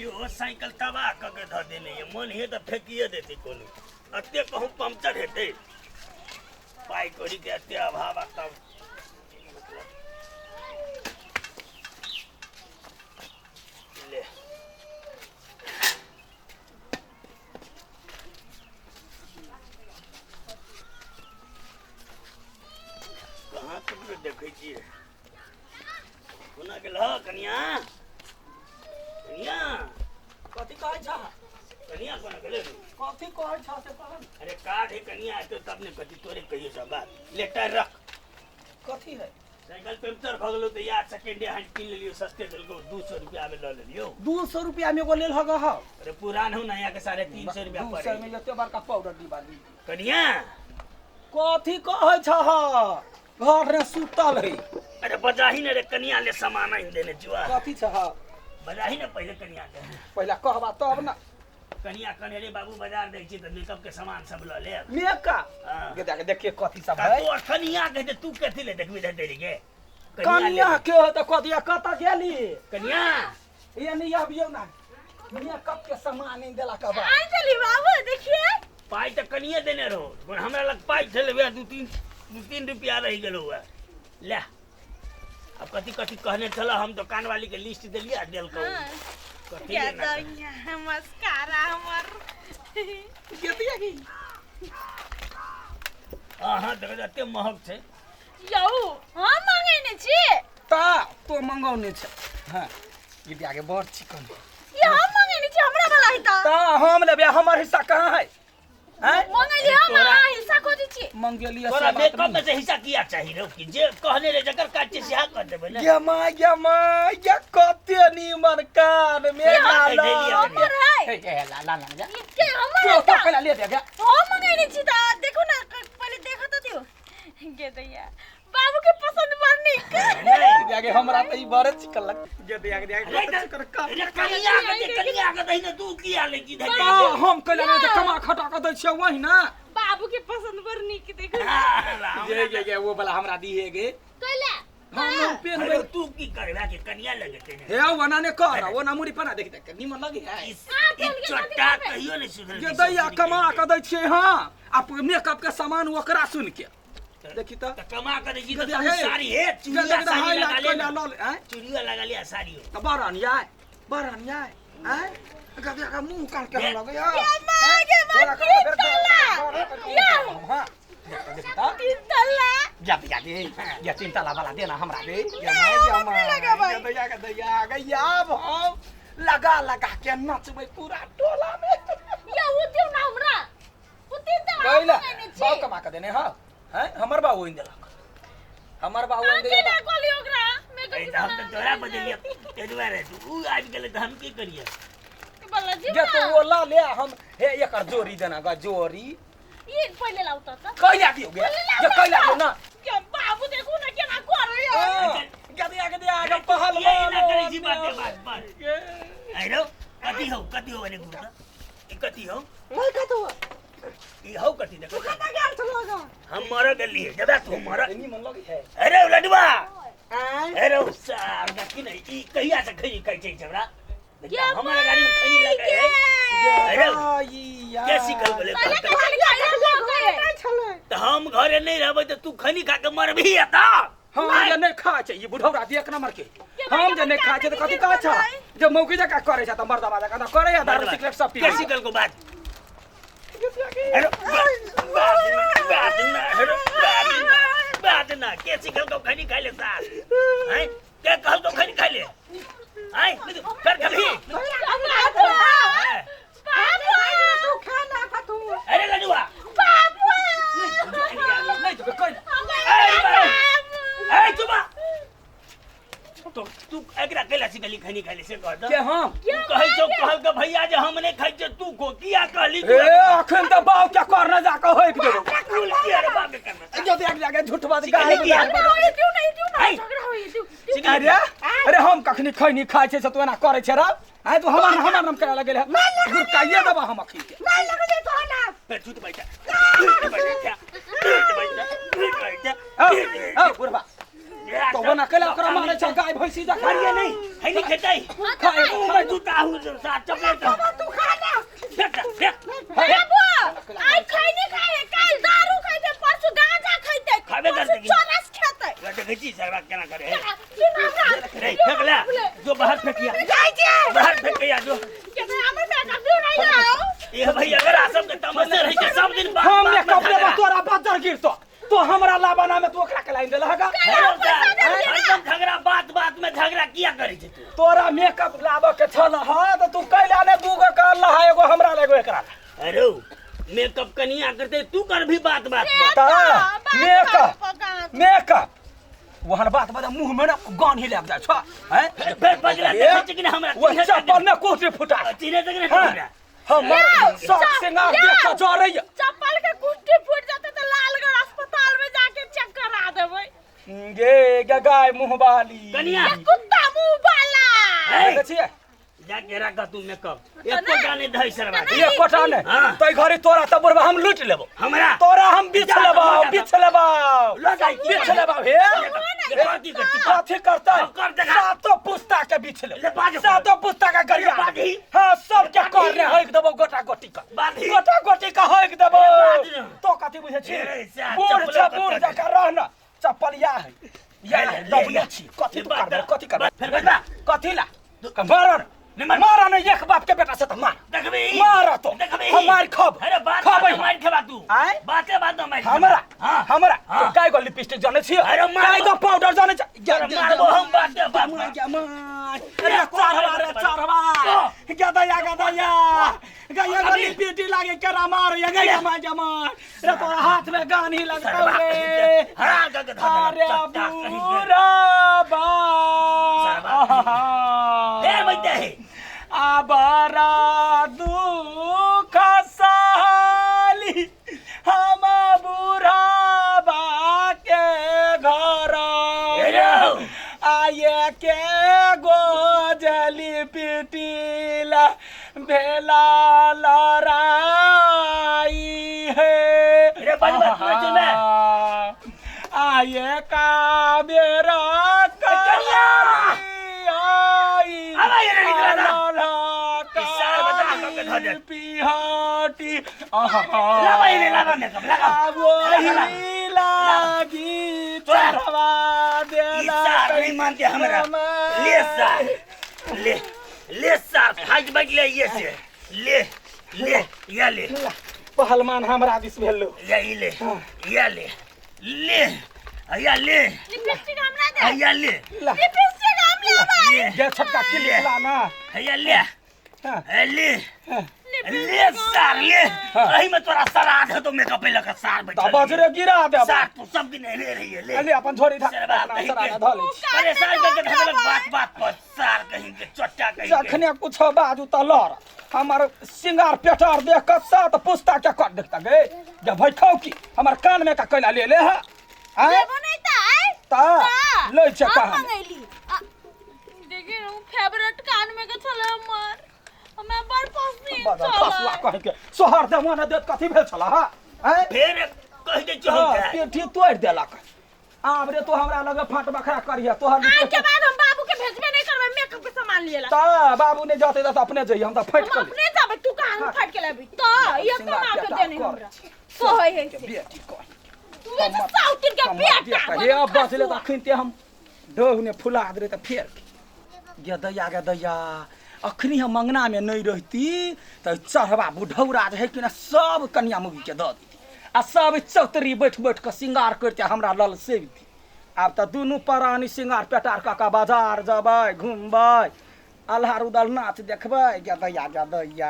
इहो साइकिल तबाह कऽ के धऽ देने ये मन हे तऽ फेकिए देती कोनो एते कहूँ पंक्चर हेतै। पाइ कौड़ी के एते अभाव आ तब मतलब ले कहाँ ककरो देखै छियै। कोना गेल ह कनिया? कनिया कथी कहै छह? कनिया कोना गेलै? कथी कहै छह से कह। अरे कार्ड है कनिया एतौ तब ने कथी तोरे कहियो सब बात। ले टायर रख। कथी है? साइकिल पंक्चर भऽ गेलौ तऽ यार सेकेंडे हैंड कीन लेलियौ, सस्ते देलकौ 200 रुपया में लऽ लेलियौ। 200 रुपया में एगो लेल हग ह। अरे पुरान हूँ नया के 350 रुपया 200 पड़े। में एते बड़का पाउडर डिब्बा दी। कनिया कथी कहै छह? घर में सुतल है। अरे बजाही ने रे कनिया ले सामान आनि देने जुआ। कथी छह? बजाही ने पहिले कनिया के। पहिले कहबा तब ना। कनिया कहने रे बाबू बाजार दै छी तऽ मेकअप के सामान सब लऽ लेब। मेकअप? हाँ। गे देख देखिए कथी सब है। तोर कनिया के जे तू कथी ले देखबी धर देरी के? कनिया के हो तऽ कथी कतऽ गेली? कनिया ये नहीं आबियो ना। मेकअप के सामान नहीं देला के बाद। आनि देली बाबू देखिए। पाइ तऽ कनिये देने रहो पर हमरा लग पाइ छलै वएह 2-3 रुपया रहि गेल हुए। ले अब कथी कथी कहने छल हम दुकान वाली के लिस्ट देलियै आ देलकौ। कथी क्या लेना छै? दइया मस्कारा हमर। गेतिया की? हाँ हाँ देखो एते महग छै। यौ हम मंगेने छी। ता तो मंगौने छै। हाँ गेतिया के बड़ चिकन। ये हम मंगेने छी हमरा वाला है ता। ता हम लेबे हमर हिस्सा कहाँ है? हैं? मंगेली हम तोरा- अहाँ हिस्सा खोजै छी। मंगेली तोरा से बात मेकअप नहीं। में से हिस्सा किया चाही रे कि जे कहने रे जकर काज छै सेहा कर देबै ने। गे माय गे माय गे कते नीमन कान में ये लाल। हमर है। हे हे ला ला ला ला। ये के हमर तो है तो ता। पहले ले दे गे। हम मंगेने छी ता देखो ना पहिले देखो त दियो। गे दैया बाबू के पसंद बड़ नीक। नहीं। गे गे हमरा त ई बड़े चिकन लग। गे दे गे दे अरे गे चिकन का। अरे कनिया के दे, कनिया के दही ने तू किया ले की धरि ता हम कहले ने जे कमा खटा के दै छियै वही ना। बाबू के पसंद बड़ नीक देखो। गे गे गे वो वाला हमरा दिहे गे। कैला? हम पेन अरे तू की करबा के कनिया लगेते ने। हे वना ने कर वो ना मुरी पना देख देख निमन लगे है। इस ई चट्टा कहियो नहीं सुधरल। गे दैया कमा के दै छियै हां आ मेकअप के सामान ओकरा सुन के देखी त त कमा के दै छी गे त दे तू हे। साड़ी हे गे चूड़िया देख साड़ी हाई लगा लाइट ले कोइला ना। लल हैं चूड़िया लगा लिया साड़ियो। त बड़ अन्याय बड़ अन्याय हैं गे देख मुंह कान के लगे ये माय गे माय तीन तल्ला। हां देख त तीन तल्ला। जा दे जा दे या तीन तल्ला वाला देना हमरा दे। नहीं, हम अपने लगाबै। गे दैया गे दैया गे आब हम लगा लगा के नचबै पूरा टोला में। ये उ दियो ना हमरा। उ तीन तल्ला हम कैला मंगेने छी। बाप कमा के देने हां हैं हमर बाबू इन देलक हमर बाबू इन अहाँ केना देलक। कहलियै ओकरा? मेकअप अरे के तऽ हम तऽ सामान तोरा बदलियै ताहि दुआरे तू उ आबि गेलै तऽ हम की करियै? बला जी जे तो ना। वो ला ले हम हे एकर जोड़ी देना ग जोड़ी। ये पहिले लाउ त त। कैला दियो गे पहिले लाउ जे कैला दियो ना। के बाबू देखू ना केना करैया। हाँ, गे दिया गे दिया गे पहलवान ये एना करै छी बाते बात बात। अरे रौ, कथी हौ एने घूर त? ई कथी हौ? नहीं कथु ई हौ कथी देखो। कता गेल छलो ग? हम मर गेलियै जबा तू मर। निमन लगे है। अरे लडुआ आय अरे सार देखी ने ई कहिया से खैनी खाइ छै हमरा? ये हमरा गाड़ी में खैनी लगे है। अरे के सिखल गेलै? पहिले कथी खाइ छलै? तऽ हम घरे नहीं रहबै तऽ तू खैनी खा के मरबही एतऽ। हम जे नहीं खा छै ई बुढ़ौरा देख नंबर के हम जे नहीं खा छै त कथी कहै छ जे मौकी जका करे छ त मर्दबा जका त करे या दारू सिगरेट सब पी। के सिखल को बात? अरे बात ना बात ना अरे बात ना बात ना के सिखल को खैनी खाइ ले सास हैं के कहल को खैनी खाइ ले हैं कर कभी। अरे लडुआ नहीं तो कोई ए चुप तो तू एकरा कैला सिखली खैनी खाइ ले से कह के त। हम तू कहै छौ कहल के भैया जे हम नहीं खाइ छियै तू को किया कहली ए अखन त बाप के करने जा के होइक देबो। कुल किया रे बाप के करना। जो देख जाके झूठ बात सिखली गाली किया? अरे अरे हम कखनी खैनी खाइ छै से तू एना करै छै रे आय तू हमर हमर नाम करे लगेले गुरकाइए देबा हम अखी के। झूठ बैठा झूठ बैठा झूठ बैठा झूठ बैठा। औ औ बुढ़बा तो बना केला ओकरा मारे छ गाय भैंसी जा खाइए नहीं है नहीं खेतै खाए मुंह में जूता हूँ साथ चपले तो तू खा ना फेंक दे, फेंक बाबू आइ खैनी खाए काल दारू खैते परसू गांजा खैते खाबे करतै की? चरस खेते वह देखै छी सरवा केना करे है रे रे फेंक ले जो बाहर फेंकिया जाइ छै बाहर फेंकिया जो के हमर मेकअप दियो नहीं लाओ ये भाई अगर आसम के तमसे रही छै सब दिन बात हम बात ने में कपड़े झगड़ा। में तोरा बजर गिरतो तो हमरा लाबाना में तू ओकरा के लाइन देलह गा हेलो सर, हरदम झगड़ा बात बात में झगड़ा किया करे छै तू तोरा मेकअप लाबऽ के छल ह तऽ तू कैला ने दूगो कहल हा एगो हमरा ला एगो एकरा ला अरे मेकअप कनिया करते तू कर भी बात बात पर तऽ मेकअप मेकअप वहन बात बता मुंह में ना गान ही लग जाइ छ हैं फिर फिर बजरा देखै छै कि नहीं हमरा वो चिन्है छै कि चप्पल में कोठी फुटा नहीं? चिन्है छै कि नहीं हाँ। हमरा हमर लाओ, शौक सिंगार देख के जरैया चप्पल के कुट्टी फूट जाते तो लालगढ़ अस्पताल में जाके चेक करा देबै गे गे गाय मुंह वाली कनिया ये कुत्ता मुंह वाला ए, देखै छियै जाके राख तू मेकअप एको जाने दही सरवा ये कोटा ने हाँ। तै घड़ी तोरा त बुढ़बा हम लूट लेबो हमरा तोरा हम बिछ जा, लेबो जा, जा। बिछ लेबो लो जाई की बिछ लेबो हे कथी करती कथी करतै कर देखा। सातो पुस्ता के बिछ ले लेबो बाज। सातो पुस्ता के गरिया ले बाजही। हां सब के बाजही। करने हक देबो गोटा गोटी का बाजही। गोटा गोटी का हक देबो ले बाज। तो कथी बुझै छी ए, सा बूढ़ चप्पल छ बूढ़ कतऽ जकाँ रहना चप्पल या है या ले, है ले, दबले ले। छी कथी ले तू बाज, करबे कथी करबे फिर बजबा। कथी ला मार नहीं मार। मार नहीं एक बाप के बेटा से तो मार देखबी मार तो देखबी हम मार खब अरे बात खबै बात मार खेबा तू आँय? बाते बात मार खेबा। हमरा हाँ हमरा हाँ। तो काय गो लिपस्टिक जाने छी अरे मार। काय गो पाउडर जाने छी अरे मारबो हम बाते बात में। अरे चढ़वा रे चढ़वा गदया गदया गया गो लिपस्टिक लागे केरा मार या गया मार जमा रे तोरा हाथ में गानी लगतौ सरवा रे हरा के धर देला, अरे चट्टा कहीं के। बुरा बा सरवा फेर बैठे है आबरा दुख साली हम बुढ़ाबा के घर हेलो। आये के गोजली पिटीला भेला लड़ाई है रे बजबा तू ऐसे में। आये का बेरा कनिया। आई आवा ये रे निकला ना। ई साल बता के धर दे। पिहाटी लावा ये रे, लावा मेकअप लगा वही लागी चढ़वा ई देला सार नहीं मानते हमरा ले सार ले ले सार हाथ बैठ ले ये से ले ले या ले पहलवान हमरा दिस भेलो या ई ले या ले ले या ले लिपस्टिक हमरा दे या ले ला लिपस्टिक हम लेबै ले जे छोटका किलिप ला ना या ले हाँ, ले हाँ। ले सार ले हाँ। एही में तोरा सराध है तो मेकअप लगा सार त बैठल बजरे गिरा दे सार तू सब दिन ले रही है ले ले अपन झोरी था सरवा अपना कहीं सराना के। धऽ लै छी परेशान करके धगलक बात बात पर सार कहीं के चट्टा कहीं के जखने कुछो बाजू त लड़ हमर सिंगार पेटार देख के सात पुस्ता के कर देखता गे जब भाई खाओ की हमर कान में का कैला ले ले हा आय देबो नहीं त आय ता लै छै हम कहाँ मंगैली आ, देखी न फेवरेट कान में के छले हमर हमरा बड़ पसंद बदल फसला छले कहि के सोहर दे मने देत कथी भेल छला हा आय फेर कहि दे चौ हाँ, पेटी तोड़ि देलक आब रे तू हमरा लगे फाट बखरा करिहे तोहर आज के बाद हम बाबू के भेजबे नहीं करबै मेकअप के सामान लिए ला ता बाबू ने जाते त अपने जइहे हम त फाटि हम के अपने जाबै तू कहाँ हम फाट के लाबी त ये सिंगार कमा के पेटा देने कर। हमरा कहै है से बेटी कह तू जे साउथिन के बेटा हे अब बचले त अखन ते हम डोह ने फुला दे त फेर गे दैया गे दैया अखनी हम अंगना में नहीं रहती त चढ़वा बुढ़ौरा जे है कि ना सब कनिया मुगी के दऽ देती आ सब चौतरी बैठ बैठ के सिंगार करते हमरा लल सेवती आब तऽ दुनू प्राणी सिंगार पेटार कऽ कऽ बाजार जेबै घुमबै अल्हार उदल नाच देखबै गे दैया गे दैया।